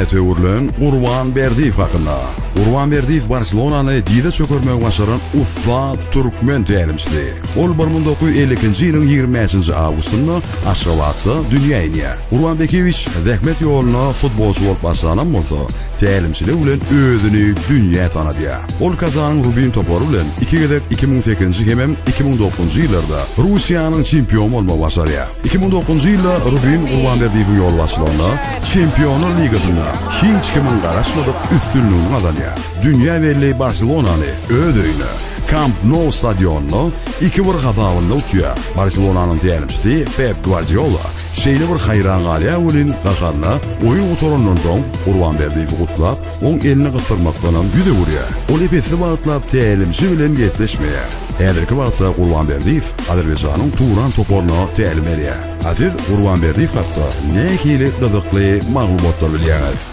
Öwrülen Gurban Berdiýew hakynda. Gurban Berdiýew Barselonany dyza çökermegi başaran ussat türkmen tälimçisi. Ol 1952-nji ýylyň 25-nji awgustynda Aşgabatda dünýä inýär. Gurban Bekiýewiç zähmet ýoluna futbolçy bolup başlanam bolsa, tälimçilik bilen özüni dünýä tanadýar. Ol Kazanyň Rubin topary bilen iki gezek 2008-nji hemem 2009-njy ýyllarda Russiýanyň çempiony bolmagy başarýar. 2009-njy ýylda Rubin Gurbanberdiýewiň ýolbaşçylygynda Çempionlar ligasynda hiç kimiň garaşmadyk üstünligini gazanýar. Dünýä belli Barselonany öz öýünde, Kamp Nou stadionynda iki-bir hasabynda utýar. Barselonanyň tälimçisi Pep Gwardiola şeýle bir haýran galýar welin, gaharyna oýun gutarandan soň Gurbanberdiýewi gutlap, oň elini gysdyrmakdanam ýüz öwürýär. Ol ep-esli wagtlap tälimçi bilen gepleşmeýär. Häzirki wagtda Gurban Berdiýew Azerbaýjanyň Turan toparyna tälim berýär. A siz Gurban Berdiýew hakda nähili gyzykly maglumatlar bilýäňiz?